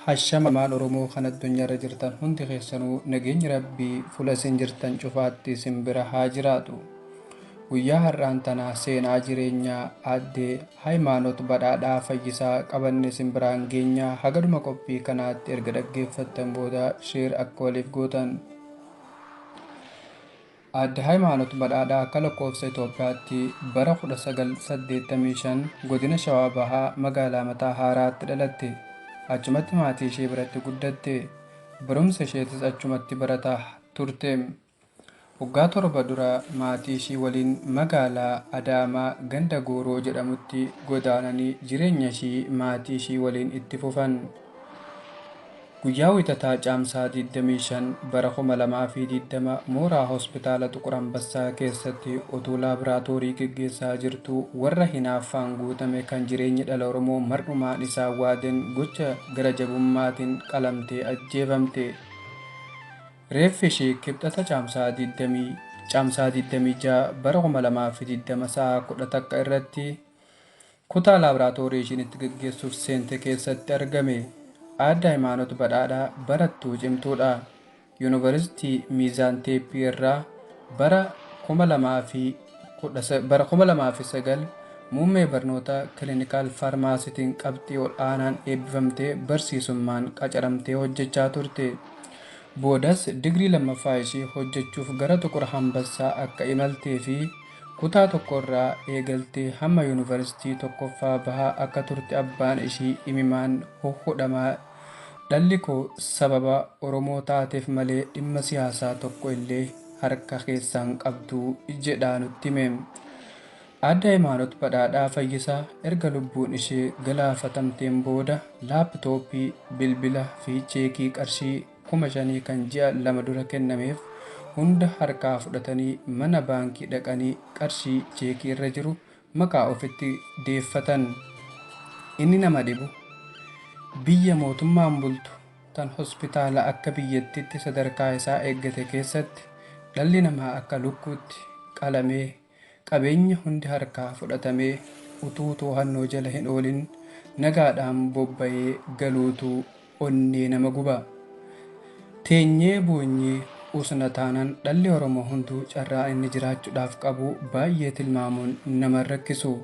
Hashama ilmaan Oromoo kan addunyaarra jirtan hundi keessanuu nageenyi Rabbii fuula isin jirtan cufaatti isin bira haa jiraatu. Guyyaa har'aan tana seenaa jireenyaa Aaddee Hayimaanot Badhaadhaa Fayyisaa qabanne isin biraan geenya. Hagaduma qophii kanaatti erga dhaggeeffattan booda share akka waliif gootan. Aadde Hayimaanot Badhaadhaa akka lakkoofsa Itoophiyaatti bara 1985 godina Shawaa Bahaa magaalaa Mataa Haaraatti dhalatte. Achumatti maatii ishee biratti guddatte. Barumsa isheetis achumatti barataa turte. Waggaa 7 dura maatii ishii waliin magaalaa Adaamaa ganda Gooroo jedhamutti godaananii jireenya ishii maatii ishii waliin itti fufan. Guyyaa Wiixataa Caamsaa 25 bara 2020 mooraa Hospitaala Xuqur Ambassaa keessatti utuu laaboraatoorii geggeessaa jirtuu warra hinaaffaan guutame kan jireenyi dhala Oromoo mar'umaan isaan waaden gocha gara jabummaatiin qalamtee ajjeefamte. Reeffi ishii Kibxata Caamsaa 20 Caamsaa 26 bara 2020 sa'a 11 irratti Kutaa laaboraatoorii ishiin itti gaggeessuuf seente keessatti argame. Aadde Hayimaanot Badhaadhaa barattuu cimtuudha. Yuunivarsiitii Miizaan Teeppii irraa bara 2010 bara 2009 muummee barnoota Kilinikaal Faarmaasiitiin qabxii ol aanaan eebbifamtee barsiisummaan qacaramtee hojjechaa turte. Boodas digirii lammaffaa ishii hojjechuuf gara Xuqur Hambassaa akka imaltee fi Kutaa 1 irraa eegaltee hamma Yuunivarsiitii 1ffaa bahaa akka turte abbaan ishii imimaan huhhudhamaa dhalli koo sababa Oromoo taateef malee dhimma siyaasaa tokko illee harka keessaan qabdu jedhaa nutti hime. Aadde Hayimaanot Badhaadhaa Fayyisaa erga lubbuun ishee galaafatamteen booda laapitooppii, bilbila fi cheekii qarshii 5000 kan ji'a 2 dura kennameef hunda harkaa fudhatanii mana baankii dhaqanii qarshii cheekii irra jiru maqaa ofitti deeffatan. Inni nama dhibu biyya mootummaan bultu tan hospitaala akka biyyattiitti sadarkaa isaa eeggate keessatti dhalli namaa akka lukkuutti qalamee Qabeenya hundi harkaa fudhatamee utuu toohannoo jala hin oolin nagaadhaan bobba'ee galuutu onnee nama guba. Teenyee boonyee usna taanaan dhalli Oromoo hunduu carraa inni jiraachudhaaf qabu baay'ee tilmaamuun nama hin rakkisu.